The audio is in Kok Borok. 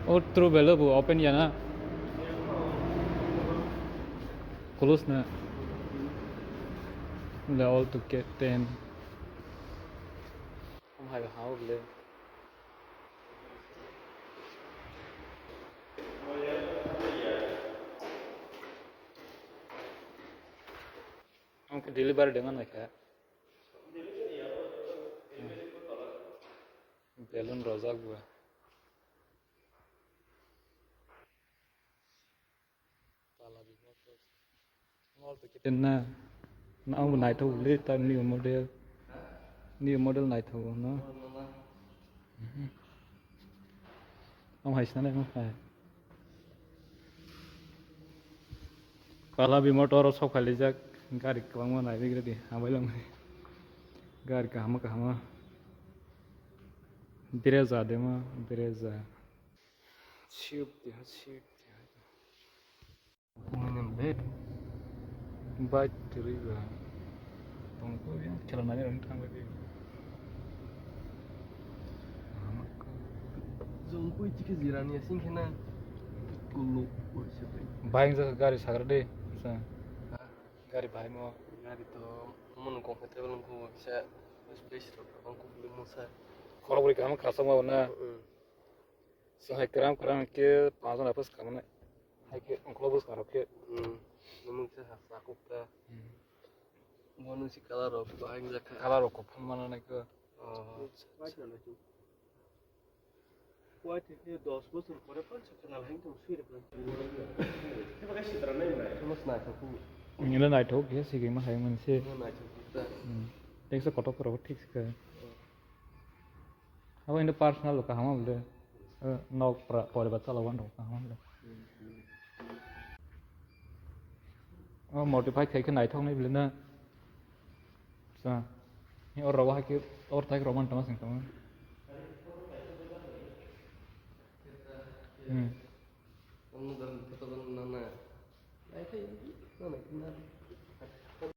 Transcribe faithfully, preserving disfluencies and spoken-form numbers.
O true belai bo open ya na. Close na. Le all to get ten. Om hai ha o le. Ang delivery dengan naikha. Balloon rojak bo. Pala bimol to. Mol to kiten na. Na ang naithok le ta new model. New model naithok no. Mhm. Ang hai sinai mo hai. Pala bimol to oro sok khalijak gari kwbangma naiwi redi hambai lang. Gari kahama kahama. Brezza dema, Brezza. Swift deha, Swift deha. Mane bet. Bike kwrwi ba. Tongkol yang khela nani rang thang bai. Jongkui chike jirani asing khena. Kulu. Bike jaka gari sagra de. Sa. Gari bahai mo. Gari to mono comfortable ko sa space ro ko buli mo sa. Khorok buri kaham khasok ma na. Mm. So hai kram kram ke panjon apos kamane. Hai ke ongklo bus karok ke. Hmm. Namung se ha sakuk ta. Hmm. Bono si color rok bahai jakha. Color rok ko phun mana na ko. Oh. White na tu. White ke dos bosor pore panch kanal hai tum sui re. Mas na ko. Nila naithok ke sigi ma hai man se. Nila naithok ta. Hmm. Teksa kotok rok thik se. Abo ino personal kaham abo le. Eh, nok pra-, poribar chalao wan rok kaham abo le. O modify khai khe naithok nai bile na. Sa. Ni or rok hai khe or thai rok man tama sing tama. Hmm.